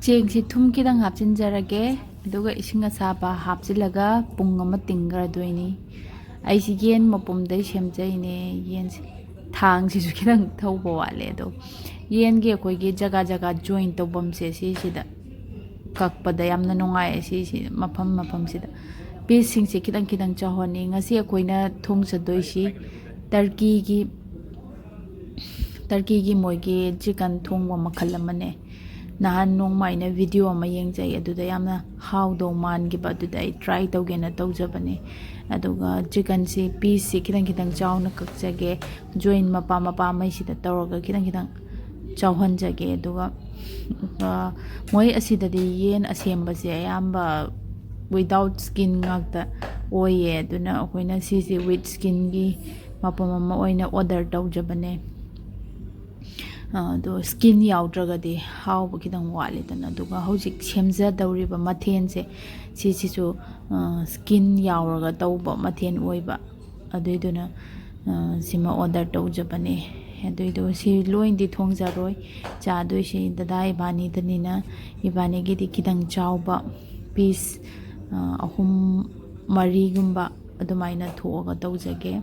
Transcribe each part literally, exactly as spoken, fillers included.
ꯆꯦꯡꯁꯤ ꯊꯨꯝ ꯈꯤꯇꯪ ꯍꯥꯞꯆꯤꯟꯖꯔꯒꯦ, ꯑꯗꯨꯒ ꯏꯁꯤꯡ ꯑꯁꯥꯕ ꯍꯥꯞꯆꯤꯜꯂꯒ ꯄꯨꯡ ꯑꯃ ꯇꯤꯡꯈ꯭ꯔꯗꯣꯏꯅꯤ꯫ ꯑꯩꯁꯤ ꯌꯦꯟ ꯃꯄꯨꯝꯗꯩ ꯁꯦꯝꯖꯩꯅꯦ꯫ ꯌꯦꯟꯁꯤ, ꯊꯥꯡꯁꯤꯁꯨ ꯈꯤꯇꯪ ꯊꯧꯕ ꯋꯥꯠꯂꯦ꯫ ꯑꯗꯣ ꯌꯦꯟꯒꯤ ꯑꯩꯈꯣꯏꯒꯤ ꯖꯒꯥ ꯖꯒꯥ ꯖꯣꯏꯟ ꯇꯧꯐꯝꯁꯦ, ꯁꯤꯁꯤꯗ ꯀꯛꯄꯗ ꯌꯥꯝꯅ ꯅꯨꯡꯉꯥꯏ꯫ ꯁꯤꯁꯤ ꯃꯐꯝ ꯃꯐꯝꯁꯤꯗ ꯄꯤꯁꯁꯤꯡꯁꯦ ꯈꯤꯇꯪ ꯈꯤꯇꯪ ꯆꯥꯎꯍꯟꯅꯤ꯫ ꯉꯁꯤ ꯑꯩꯈꯣꯏꯅ ꯊꯣꯡꯖꯗꯣꯏꯁꯤ ꯇꯔꯀꯤꯒꯤ, ꯇꯔꯀꯤꯒꯤ ꯃꯣꯏꯒꯤ ꯆꯤꯀꯟ ꯊꯣꯡꯕ ꯃꯈꯜ ꯑꯃꯅꯦ꯫ ꯅꯍꯥꯟ ꯅꯣꯡꯃ ꯑꯩꯅ ꯚꯤꯗꯤꯑꯣ ꯑꯃ ꯌꯦꯡꯖꯩ, ꯑꯗꯨꯗ ꯌꯥꯝꯅ ꯍꯥꯎꯗꯧ ꯃꯥꯟꯈꯤꯕ, ꯑꯗꯨꯗ ꯑꯩ ꯇ꯭ꯔꯥꯏ ꯇꯧꯒꯦꯅ ꯇꯧꯖꯕꯅꯦ꯫ ꯑꯗꯨꯒ ꯆꯤꯀꯟꯁꯤ ꯄꯤꯁꯁꯤ ꯈꯤꯇꯪ ꯈꯤꯇꯪ ꯆꯥꯎꯅ ꯀꯛꯆꯒꯦ, ꯖꯣꯏꯟ ꯃꯄꯥ ꯃꯄꯥ ꯃꯩꯁꯤꯗ ꯇꯧꯔꯒ ꯈꯤꯇꯪ ꯈꯤꯇꯪ ꯆꯥꯎꯍꯟꯖꯒꯦ꯫ ꯑꯗꯨꯒ, ꯑ, ꯃꯣꯏ ꯑꯁꯤꯗꯗꯤ ꯌꯦꯟ ꯑꯁꯦꯝꯕꯁꯦ ꯑꯌꯥꯝꯕ without skin ꯉꯥꯛꯇ ꯑꯣꯏꯌꯦ꯫ ꯑꯗꯨꯅ ꯑꯩꯈꯣꯏꯅ ꯁꯤꯁꯦ with skinꯒꯤ ꯃꯄꯨꯝ ꯑꯃ ꯑꯣꯏꯅ ꯑꯣꯔꯗꯔ ꯇꯧꯖꯕꯅꯦ꯫ ꯑ, ꯑꯗꯣ ꯁ꯭ꯀꯤꯟ ꯌꯥꯎꯗ꯭ꯔꯒꯗꯤ ꯍꯥꯎꯕ ꯈꯤꯇꯪ ꯋꯥꯠꯂꯤꯗꯅ꯫ ꯑꯗꯨꯒ ꯍꯧꯖꯤꯛ ꯁꯦꯝꯖꯗꯧꯔꯤꯕ ꯃꯊꯦꯜꯁꯦ, ꯁꯤꯁꯤꯁꯨ, ꯑ, ꯁ꯭ꯀꯤꯟ ꯌꯥꯎꯔꯒ ꯇꯧꯕ ꯃꯊꯦꯜ ꯑꯣꯏꯕ꯫ ꯑꯗꯨꯏꯗꯨꯅ, ꯑ, ꯁꯤꯃ ꯑꯣꯔꯗꯔ ꯇꯧꯖꯕꯅꯦ꯫ ꯑꯗꯨꯏꯗꯣ ꯁꯤ ꯂꯣꯏꯅꯗꯤ ꯊꯣꯡꯖꯔꯣꯏ꯫ ꯆꯥꯗꯣꯏꯁꯤ ꯗꯗꯥ ꯏꯕꯥꯅꯤꯗꯅꯤꯅ, ꯏꯕꯥꯅꯤꯒꯤꯗꯤ ꯈꯤꯇꯪ ꯆꯥꯎꯕ ꯄꯤꯁ, ꯑ, ꯑꯍꯨꯝ ꯃꯔꯤꯒꯨꯝꯕ ꯑꯗꯨꯃꯥꯏꯅ ꯊꯣꯛꯑꯒ ꯇꯧꯖꯒꯦ꯫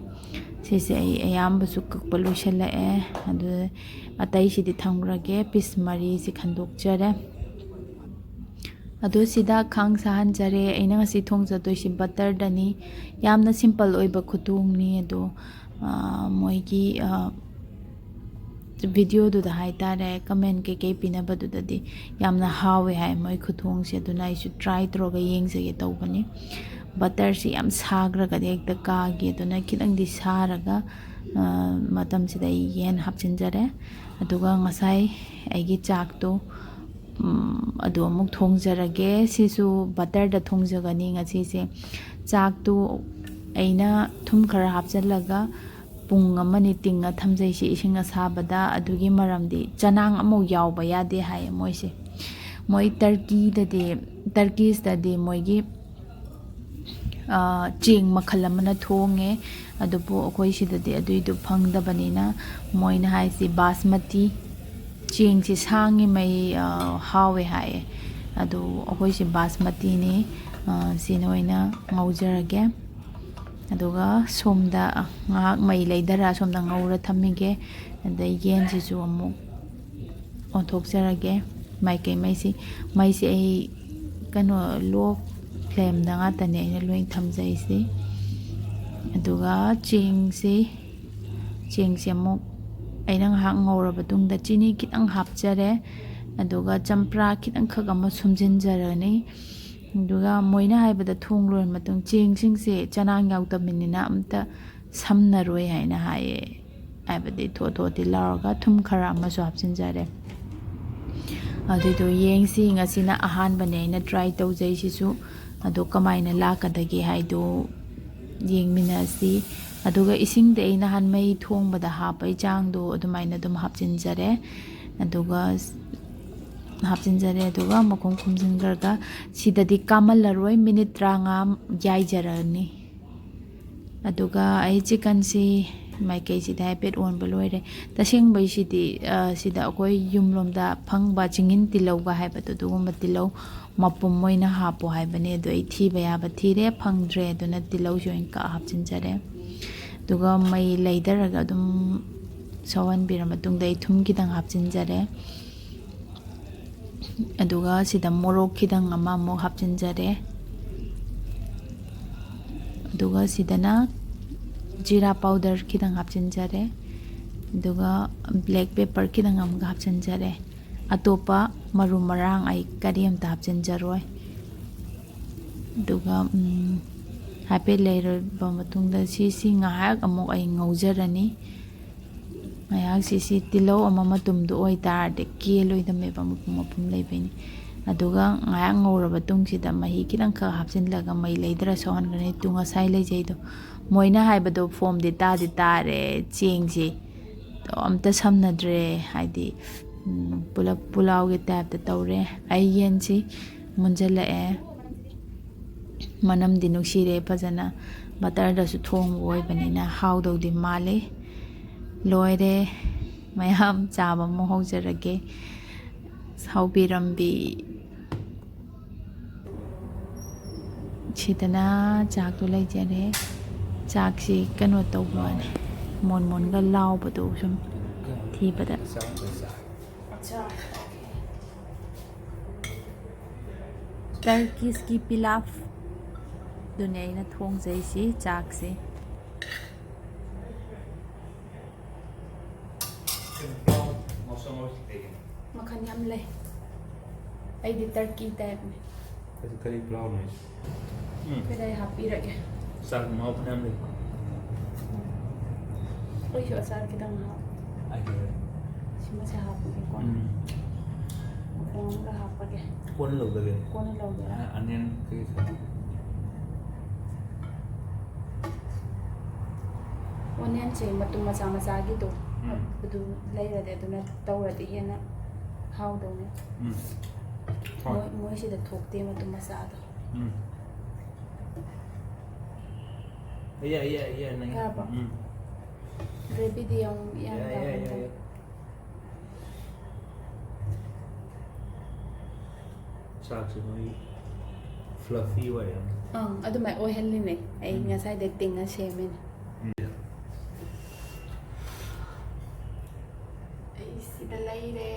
ꯁꯤꯁꯦ ꯑꯩ ꯑꯌꯥꯝꯕꯁꯨ ꯀꯛꯄ ꯂꯣꯏꯁꯤꯜꯂꯛꯑꯦ꯫ ꯑꯗꯨ ꯑꯇꯩꯁꯤꯗꯤ ꯊꯝꯈ꯭ꯔꯒꯦ꯫ ꯄꯤꯁ ꯃꯔꯤꯁꯤ ꯈꯟꯗꯣꯛꯆꯔꯦ꯫ ꯑꯗꯨ ꯁꯤꯗ ꯈꯥꯡ ꯁꯥꯍꯟꯖꯔꯦ꯫ ꯑꯩꯅ ꯉꯁꯤ ꯊꯣꯡꯖꯗꯣꯏꯁꯤ ꯕꯇꯔꯗꯅꯤ꯫ ꯌꯥꯝꯅ ꯁꯤꯝꯄꯜ ꯑꯣꯏꯕ ꯈꯨꯊꯣꯡꯅꯤ꯫ ꯑꯗꯣ, ꯑ, ꯃꯣꯏꯒꯤ, ꯑ, ꯚꯤꯗꯤꯑꯣꯗꯨꯗ ꯍꯥꯏꯇꯥꯔꯦ, ꯀꯃꯦꯟ ꯀꯩꯀꯩ ꯄꯤꯅꯕꯗꯨꯗꯗꯤ ꯌꯥꯝꯅ ꯍꯥꯎꯋꯦ ꯍꯥꯏ ꯃꯣꯏ ꯈꯨꯊꯣꯡꯁꯦ꯫ ꯑꯗꯨꯅ ꯑꯩꯁꯨ ꯇ꯭ꯔꯥꯏ ꯇꯧꯔꯒ ꯌꯦꯡꯖꯒꯦ ꯇꯧꯕꯅꯤ꯫ ꯕꯇꯔꯁꯤ ꯌꯥꯝ ꯁꯥꯈ꯭ꯔꯒꯗꯤ ꯍꯦꯛꯇ ꯀꯥꯒꯤ꯫ ꯑꯗꯨꯅ ꯈꯤꯇꯪꯗꯤ ꯁꯥꯔꯒ, ꯑ, ꯃꯇꯝꯁꯤꯗ ꯑꯩ ꯌꯦꯟ ꯍꯥꯞꯆꯤꯟꯖꯔꯦ꯫ ꯑꯗꯨꯒ ꯉꯁꯥꯏ ꯑꯩꯒꯤ ꯆꯥꯛꯇꯣ, ꯎꯝ, ꯑꯗꯨ ꯑꯃꯨꯛ ꯊꯣꯡꯖꯔꯒꯦ꯫ ꯁꯤꯁꯨ ꯕꯇꯔꯗ ꯊꯣꯡꯖꯒꯅꯤ ꯉꯁꯤꯁꯦ꯫ ꯆꯥꯛꯇꯨ ꯑꯩꯅ ꯊꯨꯝ ꯈꯔ ꯍꯥꯞꯆꯤꯜꯂꯒ ꯄꯨꯡ ꯑꯃꯅꯤ ꯇꯤꯡꯉ ꯊꯝꯖꯩꯁꯤ ꯏꯁꯤꯡ ꯑꯁꯥꯕꯗ꯫ ꯑꯗꯨꯒꯤ ꯃꯔꯝꯗꯤ ꯆꯅꯥꯡ ꯑꯃꯨꯛ ꯌꯥꯎꯕ ꯌꯥꯗꯦ ꯍꯥꯏꯌꯦ ꯃꯣꯏꯁꯦ꯫ ꯃꯣꯏ ꯇꯔꯀꯤꯗꯗꯤ, ꯇꯔꯀꯤꯁꯇꯗꯤ ꯃꯣꯏꯒꯤ, ꯑ, ꯆꯦꯡ ꯃꯈꯜ ꯑꯃꯅ ꯊꯣꯡꯉꯦ꯫ ꯑꯗꯨꯕꯨ ꯑꯩꯈꯣꯏ ꯁꯤꯗꯗꯤ ꯑꯗꯨꯏꯗꯨ ꯐꯪꯗꯕꯅꯤꯅ, ꯃꯣꯏꯅ ꯍꯥꯏꯁꯤ ꯕꯥꯁꯃꯇꯤ ꯆꯦꯡꯁꯤ ꯁꯥꯡꯉꯤꯉꯩ ꯍꯥꯎꯋꯦ ꯍꯥꯏꯌꯦ꯫ ꯑꯗꯨ ꯑꯩꯈꯣꯏꯁꯤ ꯕꯥꯁꯃꯇꯤꯅꯤ꯫ ꯁꯤꯅ ꯑꯣꯏꯅ ꯉꯧꯖꯔꯒꯦ꯫ ꯑꯗꯨꯒ ꯁꯣꯝꯗ ꯉꯥꯏꯍꯥꯛ ꯃꯩ ꯂꯩꯊꯔ ꯁꯣꯝꯗ ꯉꯧꯔ ꯊꯝꯃꯤꯒꯦ꯫ ꯑꯗꯩ ꯌꯦꯟꯁꯤꯁꯨ ꯑꯃꯨꯛ ꯑꯣꯟꯊꯣꯛꯆꯔꯒꯦ꯫ ꯃꯥꯏꯀꯩ ꯃꯩꯁꯤ ꯃꯩꯁꯤ ꯑꯩ ꯀꯩꯅꯣ low flameꯗ ꯉꯥꯛꯇꯅꯦ ꯑꯩꯅ ꯂꯣꯏ ꯊꯝꯖꯩꯁꯤ꯫ ꯑꯗꯨꯒ ꯆꯦꯡꯁꯤ ꯆꯦꯡꯁꯦ ꯑꯃꯨꯛ ꯑꯩꯅ ꯉꯥꯏꯍꯥꯛ ꯉꯧꯔꯕ ꯃꯇꯨꯡꯗ ꯆꯤꯅꯤ ꯈꯤꯇꯪ ꯍꯥꯞꯆꯔꯦ꯫ ꯑꯗꯨꯒ ꯆꯝꯄ꯭ꯔꯥ ꯈꯤꯇꯪꯈꯛ ꯑꯃ ꯁꯨꯝꯖꯤꯟꯖꯔꯅꯤ꯫ ꯑꯗꯨꯒ ꯃꯣꯏꯅ ꯍꯥꯏꯕꯗ ꯊꯣꯡ ꯂꯣꯏꯔ ꯃꯇꯨꯡ ꯆꯦꯡꯁꯤꯡꯁꯦ ꯆꯅꯥꯡ ꯌꯥꯎꯗꯕꯅꯤꯅ ꯑꯝꯇ ꯁꯝꯅꯔꯣꯏ ꯍꯥꯏꯅ ꯍꯥꯏꯌꯦ꯫ ꯍꯥꯏꯕꯗꯤ ꯊꯣꯠ ꯊꯣꯠꯇꯤ ꯂꯥꯎꯔꯒ ꯊꯨꯝ ꯈꯔ ꯑꯃꯁꯨ ꯍꯥꯞꯆꯤꯟꯖꯔꯦ꯫ ꯑꯗꯨꯏꯗꯣ ꯌꯦꯡꯁꯤ, ꯉꯁꯤꯅ ꯑꯍꯥꯟꯕꯅꯦ ꯑꯩꯅ try ꯇꯧꯖꯩꯁꯤꯁꯨ꯫ ꯑꯗꯣ ꯀꯃꯥꯏꯅ ꯂꯥꯛꯀꯗꯒꯦ ꯍꯥꯏꯗꯣ ꯌꯦꯡꯃꯤꯟꯅꯁꯤ꯫ ꯑꯗꯨꯒ ꯏꯁꯤꯡꯗꯤ ꯑꯩ ꯅꯍꯥꯟ ꯃꯩ ꯊꯣꯡꯕꯗ ꯍꯥꯞꯄꯩ ꯆꯥꯡꯗꯣ ꯑꯗꯨꯃꯥꯏꯅ ꯑꯗꯨꯝ ꯍꯥꯞꯆꯤꯟꯖꯔꯦ꯫ ꯑꯗꯨꯒ ꯍꯥꯞꯆꯤꯟꯖꯔꯦ꯫ ꯑꯗꯨꯒ ꯃꯈꯨꯝ ꯈꯨꯝꯖꯤꯟꯈ꯭ꯔꯒ ꯁꯤꯗꯗꯤ ꯀꯥꯃꯜꯂꯔꯣꯏ, minute ꯇꯔꯥꯃꯉꯥ ꯌꯥꯏꯖꯔꯅꯤ꯫ ꯑꯗꯨꯒ ꯑꯩ chickenꯁꯤ ꯃꯥꯏꯀꯩꯁꯤꯗ ꯍꯥꯏꯐꯦꯠ ꯑꯣꯟꯕ ꯂꯣꯏꯔꯦ꯫ ꯇꯁꯦꯡꯕꯩꯁꯤꯗꯤ, ꯑ, ꯁꯤꯗ ꯑꯩꯈꯣꯏ ꯌꯨꯝꯂꯣꯝꯗ ꯐꯪꯕ ꯆꯤꯡꯌꯤꯟ ꯇꯤꯜꯍꯧꯒ ꯍꯥꯏꯕꯗꯣ, ꯑꯗꯨꯒꯨꯝꯕ ꯇꯤꯜꯍꯧ ꯃꯄꯨꯝ ꯑꯣꯏꯅ ꯍꯥꯞꯄꯣ ꯍꯥꯏꯕꯅꯦ꯫ ꯑꯗꯣ ꯑꯩ ꯊꯤꯕ ꯌꯥꯕ ꯊꯤꯔꯦ, ꯐꯪꯗ꯭ꯔꯦ꯫ ꯑꯗꯨꯅ ꯇꯤꯜꯍꯧꯁꯤ ꯑꯣꯏꯅ ꯀꯛꯑ ꯍꯥꯞꯆꯤꯟꯖꯔꯦ꯫ ꯑꯗꯨꯒ ꯃꯩ ꯂꯩꯊꯔꯒ ꯑꯗꯨꯝ ꯁꯧꯍꯟꯕꯤꯔ ꯃꯇꯨꯡꯗ ꯑꯩ ꯊꯨꯝ ꯈꯤꯇꯪ ꯍꯥꯞꯆꯤꯟꯖꯔꯦ꯫ ꯑꯗꯨꯒ ꯁꯤꯗ ꯃꯣꯔꯣꯛ ꯈꯤꯇꯪ ꯑꯃ ꯑꯃꯨꯛ ꯍꯥꯞꯆꯤꯟꯖꯔꯦ꯫ ꯑꯗꯨꯒ ꯁꯤꯗꯅ ꯖꯤꯔꯥ powder ꯈꯤꯇꯪ ꯍꯥꯞꯆꯤꯟꯖꯔꯦ꯫ ꯑꯗꯨꯒ black pepper ꯈꯤꯇꯪ ꯑꯃꯒ ꯍꯥꯞꯆꯤꯟꯖꯔꯦ꯫ ꯑꯇꯣꯞꯄ ꯃꯔꯨ ꯃꯔꯥꯡ ꯑꯩ ꯀꯔꯤꯝꯇ ꯍꯥꯞꯆꯤꯟꯖꯔꯣꯏ꯫ ꯑꯗꯨꯒ, ꯎꯝ, ꯍꯥꯏꯐꯦꯠ ꯂꯩꯔꯕ ꯃꯇꯨꯡꯗ ꯁꯤꯁꯤ ꯉꯥꯏꯍꯥꯛ ꯑꯃꯨꯛ ꯑꯩ ꯉꯧꯖꯔꯅꯤ꯫ ꯉꯥꯏꯍꯥꯛ ꯁꯤꯁꯤ ꯇꯤꯜꯍꯧ ꯑꯃ ꯃꯇꯨꯝꯗꯣ ꯑꯣꯏꯇꯥꯔꯗꯤ ꯀꯦꯜꯂꯣꯏꯗꯕꯅꯦꯕ, ꯃꯄꯨꯝ ꯃꯄꯨꯝ ꯂꯩꯕꯩꯅꯤ꯫ ꯑꯗꯨꯒ ꯉꯥꯏꯍꯥꯛ ꯉꯧꯔꯕ ꯇꯨꯡꯁꯤꯗ ꯃꯍꯤ ꯈꯤꯇꯪꯈꯛ ꯍꯥꯞꯆꯤꯜꯂꯒ ꯃꯩ ꯂꯩꯗꯔ ꯁꯧꯍꯟꯒꯅꯤ꯫ ꯇꯨ ꯉꯁꯥꯏ ꯂꯩꯖꯩꯗꯣ, ꯃꯣꯏꯅ ꯍꯥꯏꯕꯗꯣ formꯗꯤ ꯇꯥꯗꯤ ꯇꯥꯔꯦ, ꯆꯦꯡꯁꯤ ꯑꯝꯇ ꯁꯝꯅꯗ꯭ꯔꯦ, ꯍꯥꯏꯗꯤ, ꯎꯝ, ꯄꯨꯂꯞ ꯄꯨꯂꯥꯎꯒꯤ typeꯇ ꯇꯧꯔꯦ꯫ ꯑꯩ ꯌꯦꯟꯁꯤ ꯃꯨꯟꯖꯜꯂꯛꯑꯦ꯫ ꯃꯅꯝꯗꯤ ꯅꯨꯡꯁꯤꯔꯦ ꯐꯖꯅ꯫ Butterꯗꯁꯨ ꯊꯣꯡꯕ ꯑꯣꯏꯕꯅꯤꯅ ꯍꯥꯎꯗꯧꯗꯤ ꯃꯥꯜꯂꯤ꯫ ꯂꯣꯏꯔꯦ꯫ ꯃꯌꯥꯝ ꯆꯥꯕ ꯑꯃꯨꯛ ꯍꯧꯖꯔꯒꯦ꯫ ꯍꯧꯕꯤꯔꯝꯕꯤ꯫ ꯁꯤꯗꯅ ꯆꯥꯛꯇꯣ ꯂꯩꯖꯔꯦ꯫ ꯆꯥꯛꯁꯤ ꯀꯩꯅꯣ ꯇꯧꯕ ꯋꯥꯅꯤ, ꯃꯣꯟ ꯃꯣꯟꯒ ꯂꯥꯎꯕꯗꯣ ꯁꯨꯝ ꯊꯤꯕꯗ꯫ ꯇꯔꯀꯤꯁꯀꯤ ꯄꯤꯂꯥꯐ ꯑꯗꯨꯅꯦ ꯑꯩꯅ ꯊꯣꯡꯖꯩꯁꯤ, ꯆꯥꯛꯁꯤ꯫ ꯃꯈꯜ ꯌꯥꯝ ꯂꯩ꯫ ꯑꯩꯗꯤ ꯇꯔꯀꯤ ꯇꯥꯏꯞꯅꯦ꯫ ꯀꯔꯤ, ꯀꯔꯤ ꯄ꯭ꯂꯥꯎꯅꯣ ꯍꯥꯏꯁꯦ? ꯎꯝ꯫ ꯀꯗꯥꯏ ꯍꯥꯞꯄꯤꯔꯒꯦ? ꯆꯥꯛ ꯃꯍꯥꯎ ꯐꯅꯌꯥꯝ ꯂꯩ꯫ ꯑꯩꯁꯨ ꯑꯆꯥꯔ ꯈꯤꯇꯪ ꯍꯥꯞ-, ꯑꯩꯁꯨ ꯂꯩ꯫ ꯁꯤꯃꯁꯦ ꯍꯥꯞꯄꯒꯦꯀꯣ꯫ ꯎꯝ꯫ ꯃꯈꯣꯡ ꯑꯃꯒ ꯍꯥꯞꯄꯒꯦ꯫ ꯀꯣꯟꯅ ꯂꯧꯗꯒꯦ꯫ ꯀꯣꯟꯅ ꯂꯧꯒꯦ꯫ ꯑ-, ꯑꯅꯤꯌꯟ ꯀꯩꯀꯩ ꯈꯔ꯫ ꯑꯣꯅꯤꯌꯟꯁꯦ ꯃꯇꯨꯝ ꯃꯆꯥ ꯃꯆꯥꯒꯤꯗꯣ, ꯎꯝ꯫ ꯑꯗꯨ ꯂꯩꯔꯗꯤ ꯑꯗꯨꯅ ꯇꯧꯔꯗꯤ ꯍꯦꯟꯅ ꯍꯥꯎꯗꯧꯅꯦ꯫ ꯎꯝ꯫ ꯍꯣꯏ꯫ ꯃꯣꯏ, ꯃꯣꯏꯁꯤꯗ ꯊꯣꯛꯇꯦ ꯃꯇꯨꯝ ꯃꯆꯥꯗꯣ꯫ ꯎꯝ꯫ ꯌꯥꯏ, ꯌꯥꯏ, ꯌꯥꯏ, ꯅꯪ꯫ ꯌꯥꯔꯕꯣ? ꯎꯝ꯫ ꯒ꯭ꯔꯦꯚꯤꯗꯤ ꯌꯥꯝ ꯌꯥꯝ ꯌꯥꯏ, ꯌꯥꯏ, ꯌꯥꯎꯍꯟꯗꯦ꯫ ꯌꯥꯏ, ꯌꯥꯏ꯫ ꯆꯥꯛꯁꯦ ꯃꯣꯏ fluffy ꯑꯣꯏꯔꯦ ꯌꯥꯝ꯫ ꯑꯪ, ꯑꯗꯨꯃꯥꯏ ꯑꯣꯏꯍꯜꯂꯤꯅꯦ꯫ ꯑꯩ ꯎꯝ꯫ ꯉꯁꯥꯏꯗꯩ ꯇꯤꯡꯉ ꯁꯦꯝꯃꯤꯅꯦ꯫ ꯎꯝ꯫ ꯑꯩ ꯁꯤꯗ ꯂꯩꯔꯦ꯫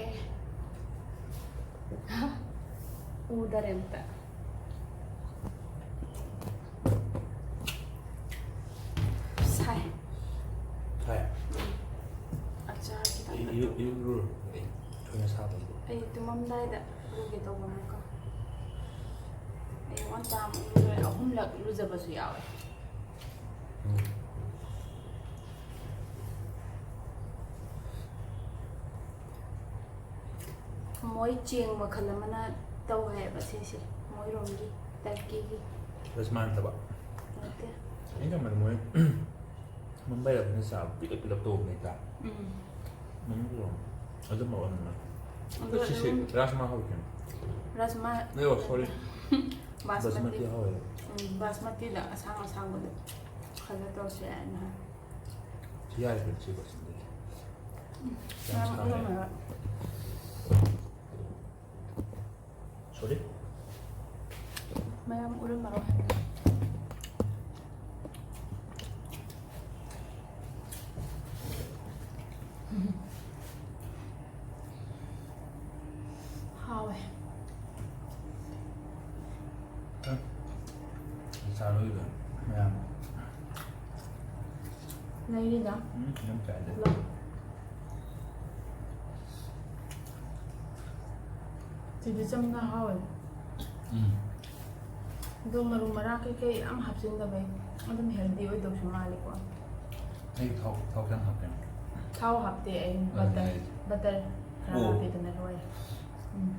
ꯎꯗꯔꯦ ꯑꯝꯇ꯫ ꯁꯥꯏ꯫ ꯁꯥꯏ? ꯑꯆꯥꯔ ꯈꯤꯇꯪ ꯏ-, ꯏꯔꯨ-, ꯏꯔꯨ-, ꯏꯔꯨꯔꯣ꯫ ꯑꯩ ꯊꯣꯏꯅ ꯁꯥꯕ ꯑꯩꯗꯤ꯫ ꯑꯩ ꯇꯨꯝꯃꯝꯗꯥꯏꯗ ꯏꯔꯨꯒꯦ ꯇꯧꯕꯅꯤꯀꯣ꯫ ꯑꯌꯨꯛ ꯉꯟꯇꯥ ꯑꯃꯨꯛ ꯏꯔꯨꯔꯦ, ꯑꯍꯨꯝꯂꯛ ꯏꯔꯨꯖꯕꯁꯨ ꯌꯥꯎꯋꯦ꯫ ꯎꯝ꯫ ꯃꯣꯏ ꯆꯦꯡ ꯃꯈꯜ ꯑꯃꯅ ꯇꯧꯋꯦ ꯍꯥꯏꯕ ꯁꯤꯁꯦ, ꯃꯣꯏꯔꯣꯝꯒꯤ ꯇꯔꯀꯤꯒꯤ꯫ ꯔꯁꯃꯥ ꯅꯠꯇꯕ? ꯅꯠꯇꯦ꯫ ꯑꯩꯅ ꯈꯟꯕꯗ ꯃꯣꯏ ꯃꯨꯝꯕꯥꯏꯗ ꯑꯩꯈꯣꯏꯅ ꯆꯥꯕ ꯄꯤꯛꯂꯞ ꯄꯤꯛꯂꯞ ꯇꯧꯕꯅꯦ ꯍꯦꯛꯇ꯫ ꯎꯝ꯫ ꯃꯅꯨꯡꯒꯤ ꯑꯣꯏꯔꯝꯅꯤ꯫ ꯑꯗꯨꯝꯕ ꯑꯣꯏꯔꯝꯅꯤ꯫ ꯑꯗꯣ ꯁꯤꯁꯦ ꯑꯗꯨꯝ ꯔꯥꯖꯃꯥ ꯍꯧꯔꯛꯀꯦ꯫ ꯔꯥꯖꯃꯥ ꯑꯦ, ꯑꯣ, sorry꯫ ꯕꯥꯁꯃꯇꯤ꯫ ꯕꯥꯁꯃꯇꯤ ꯍꯧꯋꯦ꯫ ꯎꯝ, ꯕꯥꯁꯃꯇꯤꯗ ꯑꯁꯥꯡ ꯑꯁꯥꯡꯕꯗꯣ ꯈꯜꯂ ꯇꯧꯔꯁꯨ ꯌꯥꯏ ꯅꯍꯥꯟ꯫ ꯁꯤ ꯌꯥꯔꯦ ꯀꯩꯅꯣ, ꯁꯤ ꯕꯥꯁꯃꯇꯤ꯫ ꯌꯥꯝ ꯁꯥꯔꯦ꯫ ꯁꯣꯔꯤ꯫ ꯃꯌꯥꯝ ꯎꯔꯝꯃꯔꯣꯏ꯫ ꯍꯥꯎꯋꯦ꯫ ꯆꯥꯔꯣꯏꯕ ꯃꯌꯥꯝ꯫ ꯂꯩꯔꯤꯗ꯫ ꯎꯝ, ꯌꯥꯝ ꯆꯥꯏꯗ꯫ ꯂꯧ꯫ ꯁꯤꯗꯤ ꯆꯝꯅ ꯍꯥꯎꯋꯦ꯫ ꯎꯝ꯫ ꯑꯗꯣ ꯃꯔꯨ ꯃꯔꯥꯡ ꯀꯩꯀꯩ ꯌꯥꯝ ꯍꯥꯞꯆꯤꯟꯗꯕꯩ ꯑꯗꯨꯝ healthy ꯑꯣꯏꯗꯧꯁꯨ ꯃꯥꯜꯂꯤꯀꯣ꯫ ꯑꯩ ꯊꯥꯎ, ꯊꯥꯎ ꯈꯤꯇꯪ ꯍꯥꯞꯀꯦ꯫ ꯊꯥꯎ ꯍꯥꯞꯇꯦ ꯑꯩ꯫ ꯑꯗꯨꯅꯦ butter, ꯑꯩ꯫ Butter ꯈꯔ ꯑꯣ꯫ ꯍꯥꯞꯄꯤꯗꯅ ꯂꯣꯏꯔꯦ꯫ ꯎꯝ꯫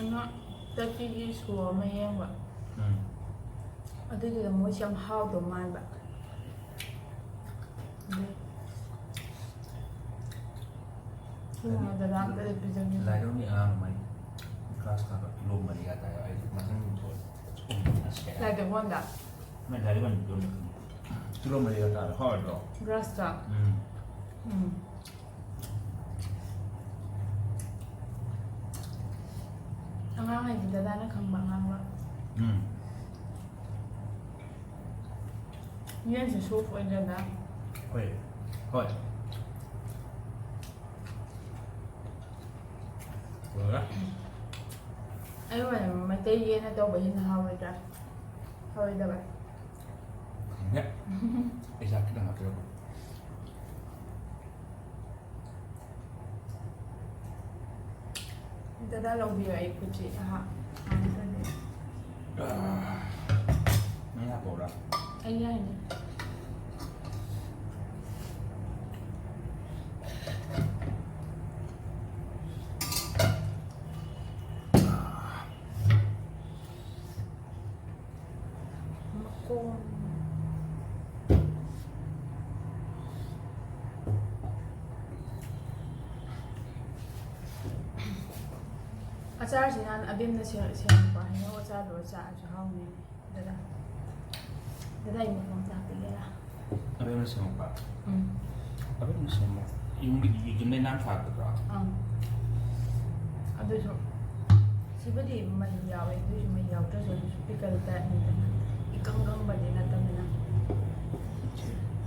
ꯑꯃ ꯇꯔꯀꯤꯒꯤ show ꯑꯃ ꯌꯦꯡꯕ꯫ ꯎꯝ꯫ ꯑꯗꯨꯏꯗꯨꯗ ꯃꯣꯏꯁꯦ ꯌꯥꯝ ꯍꯥꯎꯗꯧ ꯃꯥꯟꯕ꯫ ꯑꯗꯨꯏ ꯊꯣꯡꯉꯒ ꯂꯥꯛꯄꯗ ꯄꯤꯖꯒꯦ꯫ ꯂꯥꯏꯔꯣꯡꯒꯤ ꯑꯉꯥꯡ ꯑꯃ class ꯀꯥꯕ ꯀꯤꯂꯣ ꯃꯔꯤꯒ ꯇꯥꯏ꯫ ꯑꯩ ꯃꯊꯪ ꯊꯣꯛꯑꯦ꯫ ꯑꯁ, ꯀꯌꯥ? ꯂꯥꯏꯗ ꯀꯣꯟꯗ? ꯃꯣꯏ ꯂꯥꯏꯔꯤꯛ ꯑꯣꯏꯅ ꯄꯤꯔꯝꯕ ꯈꯪꯗꯦ꯫ ꯀꯤꯂꯣ ꯃꯔꯤꯒ ꯇꯥꯔꯦ꯫ ꯍꯥꯎꯔꯗ꯭ꯔꯣ? Grass ꯇ? ꯎꯝ꯫ ꯎꯝ꯫ ꯑꯉꯥꯡ ꯍꯥꯏꯗꯤ ꯗꯗꯥꯅ ꯈꯪꯕ ꯑꯉꯥꯡ ꯂꯣ? ꯎꯝ꯫ ꯌꯦꯟꯁꯦ soft ꯑꯣꯏꯗ꯭ꯔꯅ? ꯍꯣꯏ꯫ ꯍꯣꯏ꯫ ꯂꯣꯏꯔꯦ꯫ ꯑꯩ ꯑꯣꯏꯅ ꯃꯩꯇꯩ ꯌꯦꯟꯅ ꯇꯧꯕ ꯍꯦꯟꯅ ꯍꯥꯎꯔꯣꯏꯗ꯭ꯔꯥ? ꯍꯥꯎꯔꯣꯏꯗꯕ꯭ꯔꯥ? ꯈꯪꯗꯦ꯫ ꯑꯩ ꯆꯥꯛ ꯈꯤꯇꯪ ꯍꯥꯞꯆꯔꯛꯀꯦ꯫ ꯗꯗꯥ ꯂꯧꯕꯤꯌꯣ, ꯑꯩ ꯈꯨꯠꯁꯤ ꯑꯍꯥ ꯍꯥꯝꯗ꯭ꯔꯗꯤ꯫ ꯅꯪ ꯍꯥꯞꯄꯧꯔꯥ? ꯑꯩ ꯌꯥꯏꯅꯦ꯫ ꯃꯈꯣꯡ꯫ ꯑꯆꯥꯔꯁꯤ ꯅꯍꯥꯟ ꯑꯕꯦꯝꯅ ꯁꯦꯝ- ꯁꯦꯝꯃꯛꯄ ꯍꯩꯅꯧ ꯑꯆꯥꯔꯗꯣ ꯆꯥꯔꯁꯨ ꯍꯥꯎꯅꯤ꯫ ꯗꯗꯥ, ꯗꯗꯥ, ꯑꯩ ꯃꯐꯝ ꯑꯝꯇ ꯍꯥꯞꯄꯤꯒꯦꯔꯥ? ꯑꯕꯦꯝꯅ ꯁꯦꯝꯃꯛꯄ? ꯎꯝ꯫ ꯑꯕꯦꯝꯅ ꯁꯦꯝꯃꯛ ꯌꯨꯝꯒꯤ ꯌꯨꯝꯗꯩ ꯅꯥꯟ ꯊꯥꯔꯛꯄꯗ꯭ꯔꯣ? ꯑꯪ꯫ ꯑꯗꯨꯁꯨ ꯁꯤꯕꯨꯗꯤ ꯃꯍꯤ ꯌꯥꯎꯋꯦ, ꯑꯗꯨꯏꯁꯨ ꯃꯍꯤ ꯌꯥꯎꯗ꯭ꯔꯁꯨ ꯑꯗꯨꯁꯨ ꯄꯤꯀꯜ ꯇꯥꯏꯞꯅꯤꯗꯅ꯫ ꯏꯀꯪ ꯀꯪꯕꯗꯤ ꯅꯠꯇꯕꯅꯤꯅ꯫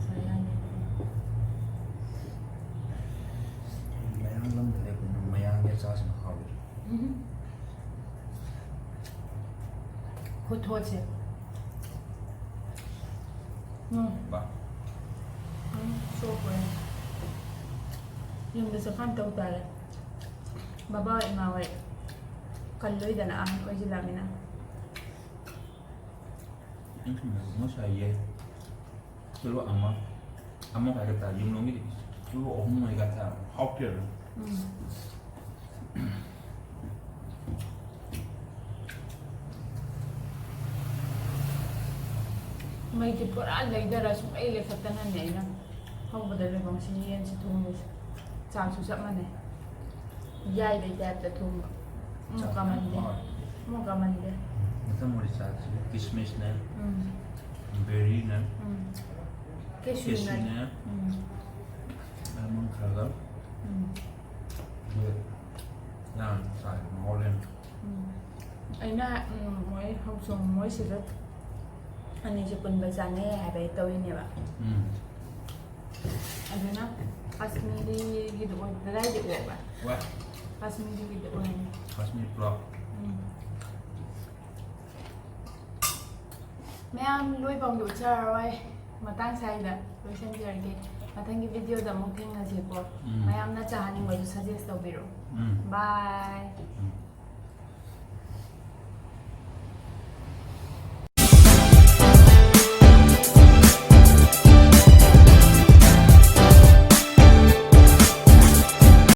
ꯁꯥ ꯌꯥꯅꯤ꯫ ꯃꯌꯥꯡ ꯂꯝꯗ ꯂꯩꯕꯅꯤꯅ ꯃꯌꯥꯡꯒꯤ ꯑꯆꯥꯔꯁꯤꯅ ꯍꯥꯎꯋꯤ꯫ ꯎꯝ꯫ ꯈꯨꯊꯣꯠꯁꯦ꯫ ꯎꯝ꯫ ꯕꯥ꯫ ꯎꯝ, ꯁꯣꯛꯄ꯭ꯔꯦ꯫ ꯌꯨꯝꯗ ꯆꯠꯀꯥꯟ ꯇꯧ ꯇꯥꯔꯦ꯫ ꯕꯕꯥ ꯏꯃꯥ ꯍꯣꯏ ꯀꯜꯂꯣꯏꯗꯅ ꯑꯍꯟ ꯑꯣꯏꯁꯤꯜꯂꯛꯑꯃꯤꯅ꯫ ꯃꯣꯏ ꯁꯥꯏꯌꯦ꯫ ꯀꯤꯂꯣ ꯑꯃ, ꯑꯃ ꯍꯥꯏꯒ ꯇꯥꯔꯦ, ꯌꯨꯝꯂꯣꯝꯒꯤꯗꯤ ꯀꯤꯂꯣ ꯑꯍꯨꯝ ꯍꯥꯏꯒ ꯇꯥꯔꯦ, ꯍꯥꯎꯇꯦꯕ꯫ ꯎꯝ꯫ ꯃꯩꯁꯦ ꯄꯨꯔꯥ ꯂꯩꯊꯔ ꯁꯨꯡꯂꯩ ꯂꯩꯈꯠꯇꯅꯅꯦ ꯑꯩꯅ ꯍꯧꯕꯗ ꯂꯣꯏꯐꯥꯎꯁꯤ ꯌꯦꯟꯁꯤ ꯊꯣꯡꯉꯤꯁꯦ꯫ ꯆꯥꯛꯁꯨ ꯆꯞ ꯃꯥꯟꯅꯩ꯫ ꯌꯥꯏꯕꯩ ꯇꯥꯏꯞꯇ ꯊꯣꯡꯕ꯫ ꯑꯃꯨꯛ ꯀꯥꯃꯟꯗꯦ꯫ ꯑꯃꯨꯛ ꯀꯥꯃꯟꯗꯦ꯫ ꯃꯊꯪ ꯋꯥꯔꯤ ꯆꯥꯁꯤ꯫ ꯀꯤꯁꯃꯤꯁꯅꯦ, ꯎꯝ꯫ ꯕꯦꯔꯤꯅꯦ, ꯎꯝ꯫ ꯀꯦꯁ꯭ꯌꯨ ꯅꯠ꯫ ꯀꯦꯁ꯭ꯌꯨꯅꯦ, ꯎꯝ꯫ ꯑꯜꯃꯣꯟ ꯈꯔꯒ꯫ ꯎꯝ꯫ ꯑꯗꯨꯒ ꯌꯥꯝ ꯆꯥꯏ, ꯃꯍꯥꯎ ꯂꯩ꯫ ꯎꯝ꯫ ꯑꯩꯅ, ꯎꯝ, ꯃꯣꯏ ꯍꯧꯆꯣꯡ ꯃꯣꯏꯁꯤꯒ ꯑꯅꯤꯁꯦ ꯄꯨꯟꯕ ꯆꯥꯅꯩ ꯍꯥꯏꯕꯩ ꯇꯧꯔꯤꯅꯦꯕ꯫ ꯎꯝ꯫ ꯑꯗꯨꯅ ꯀꯥꯁꯃꯤꯔꯤꯒꯤꯗꯨ ꯑꯣꯏ-, ꯀꯗꯥꯏꯗ ꯑꯣꯏꯕ? ꯋꯥ, ꯀꯥꯁꯃꯤꯔꯤꯒꯤꯗꯨ ꯑꯣꯏꯅꯤ꯫ ꯀꯥꯁꯃꯤꯔ ꯄꯨꯂꯥꯎ꯫ ꯎꯝ꯫ ꯃꯌꯥꯝ ꯂꯣꯏꯐꯥꯎꯗꯤ ꯎꯠꯆꯔꯔꯣꯏ, ꯃꯇꯥꯡ ꯁ꯭ꯋꯥꯏꯗ ꯂꯣꯏꯁꯤꯟꯖꯔꯒꯦ꯫ ꯃꯊꯪꯒꯤ video ꯗ ꯑꯃꯨꯛ ꯊꯦꯡꯅꯁꯤꯀꯣ꯫ ꯎꯝ꯫ ꯃꯌꯥꯝꯅ ꯆꯥꯍꯟꯅꯤꯡꯕꯗꯨ suggest ꯇꯧꯕꯤꯔꯛꯑꯣ꯫ ꯎꯝ꯫ Bye꯫ ꯎꯝ꯫